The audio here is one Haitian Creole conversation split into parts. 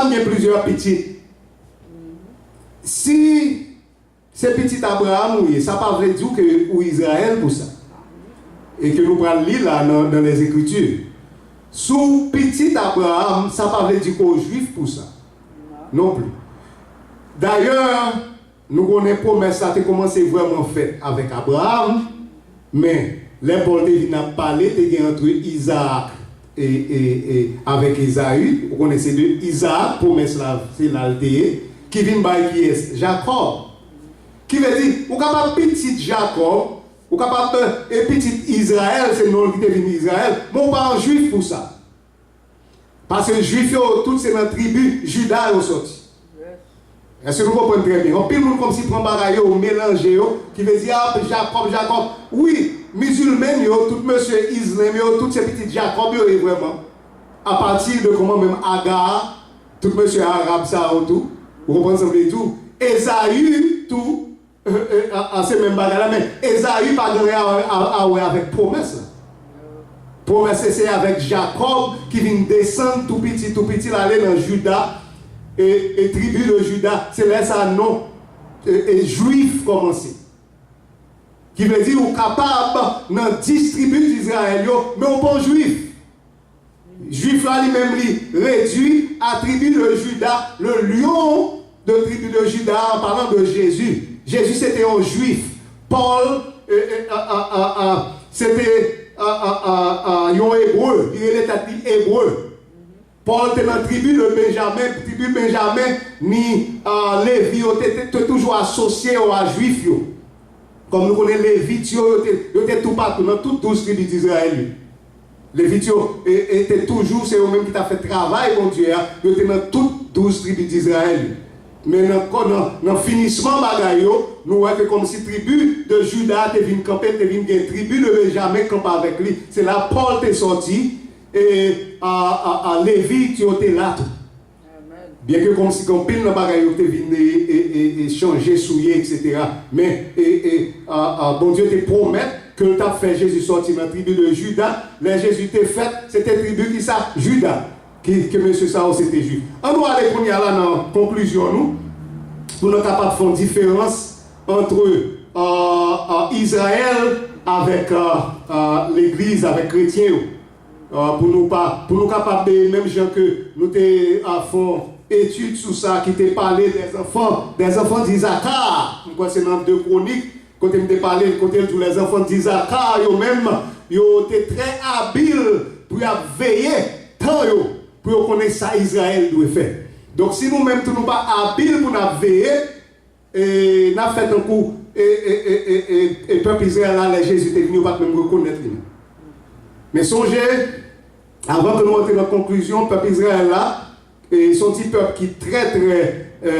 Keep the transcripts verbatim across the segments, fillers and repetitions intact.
Abraram gen plizyè pitit. Si se pitit Abraram ou ye, sa pa vle di w ke ou Izrayèl pou sa. E ke nou pral li la nan, nan Lèzekritir. Si w pitit Abraram, sa pa vle di ke w Jwif pou sa. Non pli. Dayè, nou konnen pwomès la te kòmanse vrèman fèt avèk Abraram, men lè Pòl te vin ap pale, te gen antre Izaak e, e, e avèk Ezayi. Ou konnen se de Izaak pwomès la, se la l te ye, ki vin bay kiyès? Jakòb. Ki vle di, ou kapab pitit Jakòb, ou kapab, e pitit Izrayèl, se non l ki te vin Izrayèl, men ou pa yon Jwif pou sa. Paske Jwif yo, tout se nan tribi Jida yo sòti. Èske nou konprann trè byen? Anpil moun kòmsi pran bagay yo, melanje yo, ki vle di, a, Jakòb, Jakòb. Wi, mizilmen yo, tout mesye Izlem yo, tout se pitit Jakòb yo ye vrèman. Apati de kòman menm Aga, tout mesye arab sa yo tou. Ou konprann sa m vle di w? Ezayi tou, e, e, a, a, se menm bagay la, men Ezayi pa gen anyen a, a, a wè avèk pwomès la. Pwomès se, se avèk Jakòb ki vin desann tou piti, tou piti, l ale nan Jida, e, e tribi de Jida. Se lè sa non, e, e Jwif kòmanse. Ki vle di ou kapab nan dis tribi Izrayèl yo, men ou pa yon Jwif. Jwif la li menm li redui a tribi de Jida, le lion de tribi de Jida, an palan de Jezi. Jezi se te yon Jwif. Pòl, e, e, a, a, a, a, se te, a, a, a, a, yon Ebre. Li rele tèt li Ebre. Pòl te nan tribi de Benjamen, tribi Benjamen, ni, a, Levi yo te, te, te toujou asosye yo a Jwif yo. Kòm nou konnen Levit yo, yo te, yo te toupatou, nan tout douz tribi Izrayèl yo. Levit yo, e, e te toujou, se yo menm ki t ap fè travay Bondye a, yo te nan tout douz tribi Izrayèl yo. Men nan, nan, nan finisman bagay yo, nou wè ke kòmsi tribi de Jida te vin kanpe, te vin gen tribi de Benjamen kanpe avèk li. Se la Pòl te sòti, e, a, a, a, Levit yo te la tou. Byenke kòmsi gen anpil nan bagay yo te vin e, e, e, e chanje, souye, etsetera. Men, e, e, a, a, Bondye te pwomèt ke l t ap fè Jezi sòti nan tribi de Jida. Lè Jezi te fèt, se te tribi ki sa? Jida. Ki, ke mesye sa yo se te Jwif. An nou ale kounye a la nan konklizyon nou, pou nou kapab fè yon diferans antre, a, a, Izrayèl avèk, a, a, legliz, avèk kretyen yo. A, pou nou pa, pou nou kapab, e, menm jan ke nou te, a, fè yon etid sou sa ki te pale des enfants, des enfants d'Isaacar. M kwè se nan de Kwonik, kote m te pale, kote l di w les enfants d'Isaacar, yo menm, yo te trè abil pou y ap veye tan yo, pou yo konnen sa Izrayèl dwe fè. Donk, si nou menm tou nou pa abil pou n ap veye, e, n ap fè tankou, e, e, e, e, e, e pèp Izrayèl la, lè Jezi te vini, yo pa t menm rekonèt li menm. Men sonje, avan ke nou antre nan konklizyon, pèp Izrayèl la, e, se yon ti pèp ki trè, trè, e,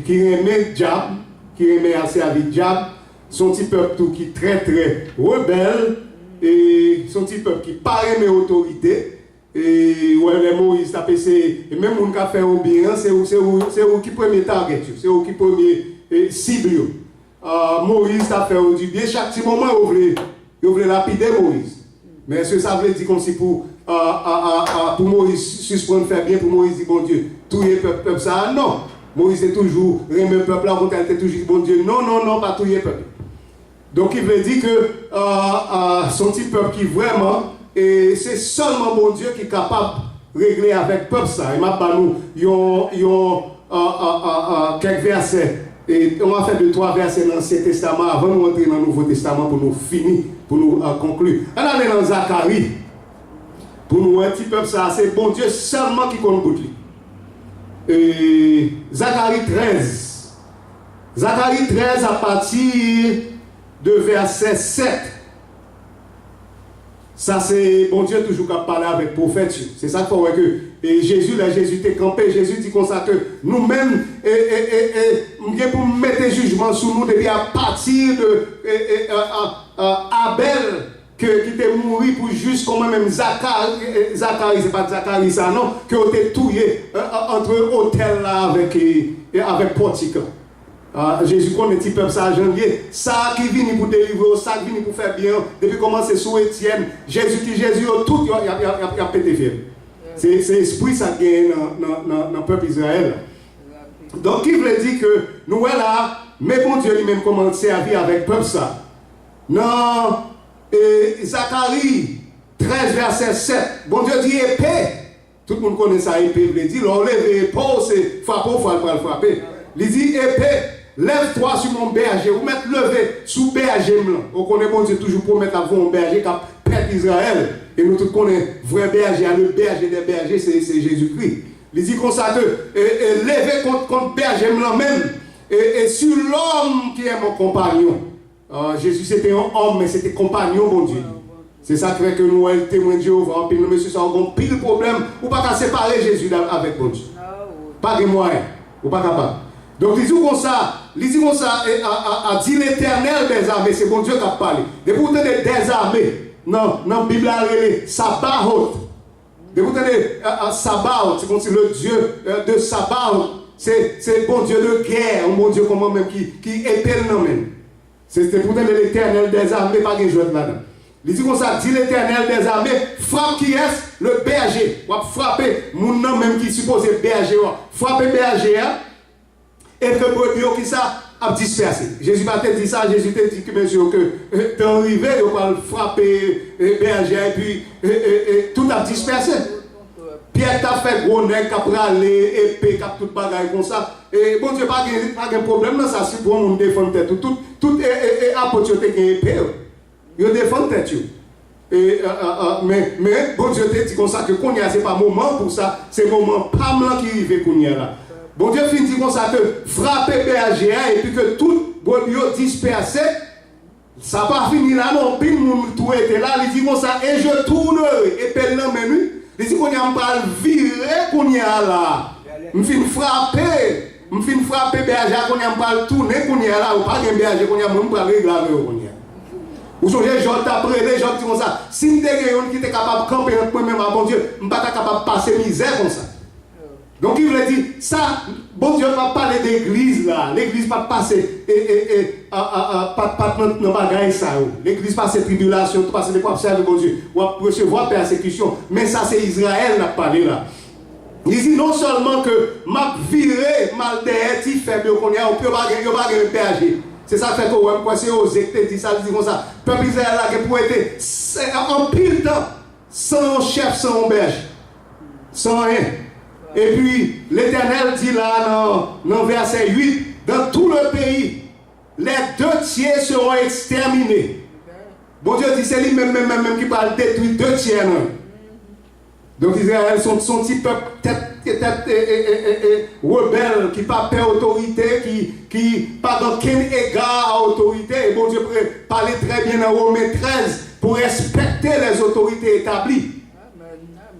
ki renmen dyab, ki renmen ap sèvi dyab, se yon ti pèp tou ki trè, trè rebèl, e se yon ti pèp ki pa renmen otorite, e, ou wè lè Moyiz t ap eseye, e menm moun k ap fè yo byen an, se ou, se ou, se ou ki premye target yo, se ou ki premye, e, sib yo. A, Moyiz t ap fè yo dibyen, chak ti moman yo vle, yo vle lapide Moyiz. Men èske sa vle di kòmsi pou, a, a, a, a, pou Moyiz sispann fè byen, pou Moyiz di Bondye, touye pèp, pèp sa a? Non. Moyiz te toujou renmen pèp la, okontrè, li te toujou di Bondye, non, non, non, pa touye pèp. Donk, ki vle di ke, a, a, se yon ti pèp ki vrèman, e se sèlman Bondye ki kapab regle avèk pèp sa. E m ap ba nou yon, yon, a, a, a, a, kèk vèsè, e yon afè de twa vèsè nan Ansyen Testaman, avan nou antre nan Nouvo Testaman pou nou fini, pou nou, a, konkli. Ann ale nan Zakari, pou nou wè ti pèp sa, se Bondye sèlman ki konn bout li. E, Zakari trèz. Zakari trèz, apati de vèsè sèt. Sa se Bondye toujou k ap pale avèk pwofèt yo. Se sa k fè w wè ke, e, Jezi, lè Jezi te kanpe, Jezi di konsa ke nou menm, e, e, e, e, m gen pou m mete jijman sou nou depi apati de, e, e, a, a, a, Abèl, ke, ki te mouri pou jis kòman menm Zakari, e, e, Zakari, se pa t Zakari sa non, ke yo te touye, e, e, antre otèl la avèk, e, e, avèk pòtik la. A, Jezi konnen ti pèp sa a jan l ye. Sa a ki vini pou delivre yo, sa a ki vini pou fè byen an, depi kòmanse sou Etyèn, Jezi ki Jezi yo, tout yo, y ap, y ap, y ap, y ap pete fyèv. Se, se espri sa k genyen nan, nan, nan, nan pèp Izrayèl la. Donk, ki vle di ke nou wè la, men Bondye li menm kòman l sèvi avèk pèp sa. Nan e, Zakari trèz, vèsè sèt, Bondye di epe. Tout moun konnen sa epe vle di. Lè w leve epe w, se frape w fwa l pral frape. Li di, epe, lève-toi sur mon berger. Ou mèt leve sou bèje m lan. Ou konnen Bondye toujou pwomèt l ap voye yon bèje k ap pèt Izrayèl. E nou tout konnen vrè bèje a, le berger des bergers, se, se Jezikri. Li di konsa ke, e, e, leve kont, kont bèje m lan menm, e, e sur l'homme qui est mon compagnon. Ah, Jezi se te yon òm, men se te konpayon Bondye li. Se sa k fè ke nou wè Temwen de Jewova, anpil nan mesye sa yo gen anpil pwoblèm. Ou pa ka separe Jezi avèk Bondye. Pa gen mwayen. Ou pa kapab. Donk, li di w konsa, li di konsa, e, a, a, a, di Letènèl dèzame, se Bondye k ap pale. Depi w tande dèzame, nan, nan Bib la, rele Sabahot. Depi w tande, a, a, Sabahot, se kòmsi le Dieu, euh, de Sabahot, se, se Bondye de gè, yon Bondye kòman menm ki, ki epe l nan men l. Se, se pou tande Letènèl dèzame, pa gen jwèt ladan. Li di konsa, di Letènèl dèzame, frape kiyès? Le berger. W ap frape moun nan menm ki sipoze bèje w. Frape bèje a, e ke brebi yo ki sa ap dispèse. Jezi pa te di sa, Jezi te di ke mesye yo ke, eh, tan rive, yo pral frape, eh, bèje a, epi, eh, eh, eh, tout ap dispèse. Pyè t ap fè gwo nèg k ap rale epe, k ap tout bagay konsa. E Bondye pa gen, pa gen pwoblèm nan sa, si pou yon moun defann tèt ou. Tout, tout, e, e, e apot yo te gen epe yo. Yo defann tèt yo. E, e, e, e, men, men Bondye te di konsa ke kounye a se pa moman pou sa, se moman pa m lan ki rive kounye a la. Bondye fin di konsa ke frape bèje a epi ke tout brebi yo dispèse. Sa pa fini la non, pil moun tou rete la, li di konsa, et je tournerai, epe l nan men l wi. Li di kounye a m pral vire kounye a la. M fin frape, m fin frape bèje a, kounye a m pral tounen kounye a la, ou pa gen bèje kounye a, mwen m pral regle avè yo kounye a. Ou sonje Jòb t ap rele, Jòb di konsa, si m te gen youn ki te kapab kanpe ant mwen menm ak Bondye, m pa ta kapab pase mizè konsa. Donk, ki vle di, sa, Bondye pa pale de legliz la. Legliz pa t pase, e, e, e, a, a, a, pa, pa t nan, nan bagay sa yo. Legliz pase tribilasyon, tou pase depi w ap sèvi Bondye, w ap resevwa pèsekisyon. Men sa se Izrayèl n ap pale la. Li di non sèlman ke m ap vire m al dèyè ti fèb yo kounye a, yo pa gen, yo pa gen bèje. Se sa k fè ke w wè m kwè se Ozye ki te di sa, li di konsa, pèp Izrayèl la gen pou rete se, anpil tan san yon chèf, san yon bèje, san anyen. Epi, Letènèl di la nan, nan vèsè uit, dans tout le pays, les deux tiers seront exterminés. Bondye di se li menm, menm, menm, menm ki pral detwi de tyè nan yo. Donk, Izrayèl se yon, se yon ti pèp tèt, tèt, e, e, rebèl, ki pa pè otorite, ki, ki pa gen okenn ega a otorite. E Bondye pre-, pale trè byen nan Women trèz pou respekte les autorités établies.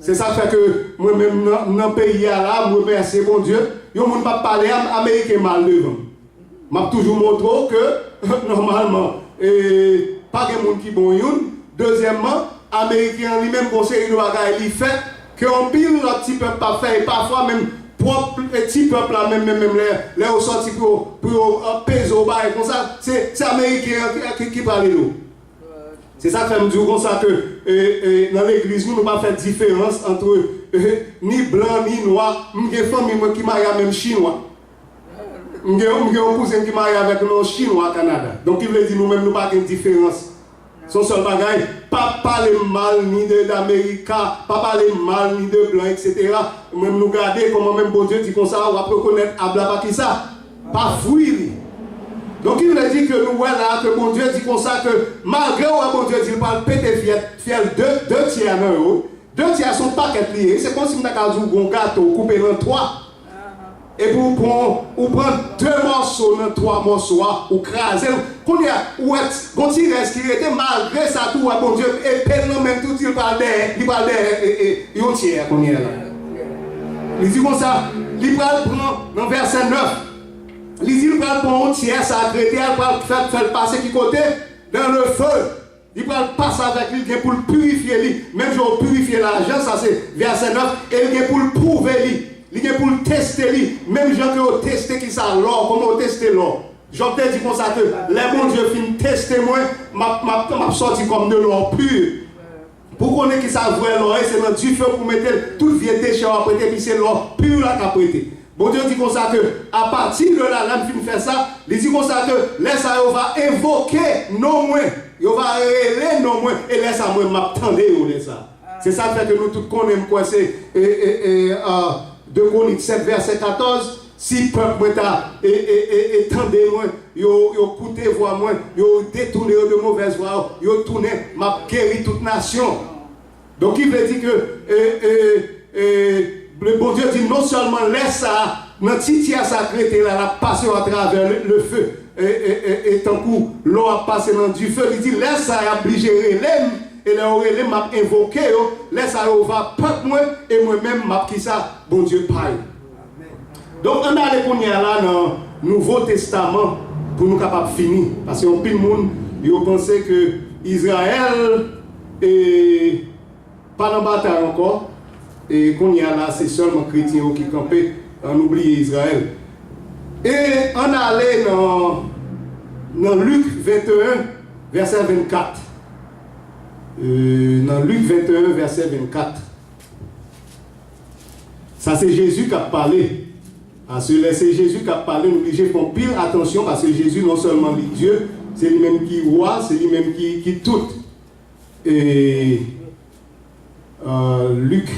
Se sa k fè ke mwen menm nan, nan peyi a la, m remèsye Bondye. Yon moun p ap pale a m, Ameriken mal devan m. M ap toujou montre w ke, nòmalman, e, pa gen moun ki bon youn. Dezyèmman, Ameriken an li menm gon seri de bagay li fè ke anpil lòt ti pèp p ap fè, e pafwa menm pwòp, e, ti pèp la menm, menm, menm lè, lè yo sòti pou yo, pou yo, e, peze w bagay konsa, se, se Ameriken an ki, ki, ki pral ede w. Se sa k fè m di w konsa ke, e, e, nan legliz nou, nou pa fè diferans ant, e, ni blan, ni nwa. M gen fanmi mwen ki marye a menm chinwa. M gen, m gen yon kouzen ki marye avèk yon chinwa Kanada. Donk, ki vle di nou menm, nou pa gen diferans. Se yon sèl bagay, pa pale m mal ni de, d'Amerika, pa pale m mal ni de blan, etsetera. Menm nou gade kòman menm Bondye di konsa, w ap rekonèt ab la pa kisa? Pa fwi li. Donk, ki vle di ke nou wè la ke Bondye di konsa ke malgre w wè Bondye di l pral pete fyèl, fyèl de, de tyè nan yo, de tyè se yon pakèt li ye. Se kòmsi m ta ka di w gon gato, w koupe l an twa. Epi w pran, ou pran de mòso nan twa mòso a, ou kraze l. Kounye a, ou wè, gon ti rès ki rete, malgre sa tou, w wè Bondye epe l nan men l tou, di l pral dèyè, li pral dèyè, e, e, yon tyè a kounye a la. Li di konsa, li pral pran, nan vèsè nèf, li di l pral pran yon tyè sa k rete a, l pral fè, fè l pase ki kote? Dans le feu. Li pral pase avèk li, li gen pou l pirifye li. Menm jan yo pirifye lajan, sa se vèsè nèf, e li gen pou l pwouve li. Li gen pou l teste li. Menm jan ke yo teste kisa lò, kòman yo teste lò. Jòb te di konsa ke lè Bondye fin teste mwen, m ap, m ap, m ap sòti kòm de lò pi. Pou konnen ki sa vrè lò ye, se nan dife pou mete l, tout vye dechè yo ap rete, epi se lò pi la k ap rete. Bondye di konsa ke, apati de la, lè m fin fè sa, li di konsa ke lè sa yo va envoke non mwen, yo va rele non mwen, e lè sa mwen m ap tande yo lè sa. Se sa k fè ke nou tout konnen, m kwè se, e, e, e, a, de Kwonik sèt vèsè katòz, si pèp mwen ta, e, e, e, e tande mwen, yo, yo koute vwa mwen, yo detounen yo de movèz vwa yo, yo tounen, m ap geri tout nasyon. Donk, ki vle di ke, e, e, e, le Bondye di non sèlman lè sa a, nan ti tyè sa k rete la, l ap pase yo atravè le, le feu, e, e, e, e tankou lò ap pase nan dife, li di, lè sa a, y ap blije rele m, e lè yo rele m, m ap envoke yo, lè sa a, yo va pèp mwen, e mwen menm, m ap ki sa? Bondye pa yo. Donk, ann ale kounye a la nan Nouvo Testaman pou nou kapab fini. Paske anpil moun, yo panse ke Izrayèl, e, pa nan batay ankò, e kounye a la, se sèlman kretyen yo ki kanpe, ann oubliye Izrayèl. E ann ale nan, nan Lik venteyen, vèsè vennkat. E, nan Lik venteyen, vèsè vennkat. Sa se Jezi k ap pale. Paske lè se Jezi k ap pale, nou blije fè anpil atansyon, paske Jezi non sèlman li Dye, se li menm ki wa, se li menm ki, ki tout. E, e, Lik,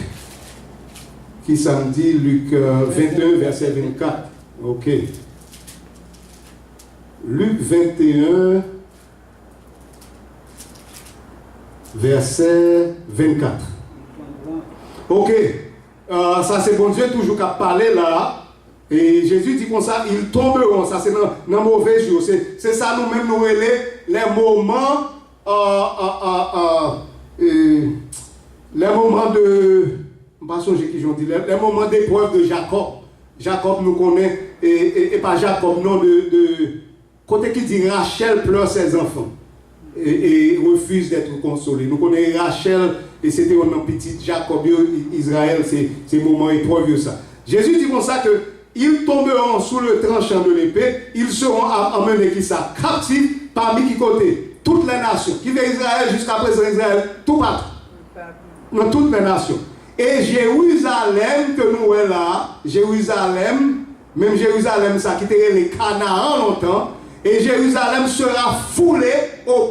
ki sa m di? Lik, e, venteyen, vèsè vennkat. Ok. Lik venteyen, vèsè vennkat. Ok. E, sa se Bondye toujou k ap pale la. E Jezi di konsa, ils tomberont. Sa se nan, nan move jou. Se, se sa nou menm nou rele les moments, e, e, e, e, e, les moments de, m pa sonje kijan w di, les, les moments d'épreuve de Jacob. Jacob nou konnen, e, e, e pa Jacob non, de, de, kote ki di Rachel pleure ses enfants et, et refuse d'être consolée. Nou konnen Rachel, e se te youn nan pitit Jacob yo, I-, Izrayèl, se, se moman eprèv yo sa. Jezi di konsa ke, ils tomberont sous le tranchant de l'épée, ils seront a-, emmenés ki sa? Captifs parmi ki kote? Toutes les nations. Ki fè Izrayèl, jiska prezan Izrayèl, toupatou. Nan toutes les nations. E Jerizalèm ke nou wè la, Jerizalèm, menm Jerizalèm sa ki te rele Kanaan lontan, e Jérusalem sera foulée au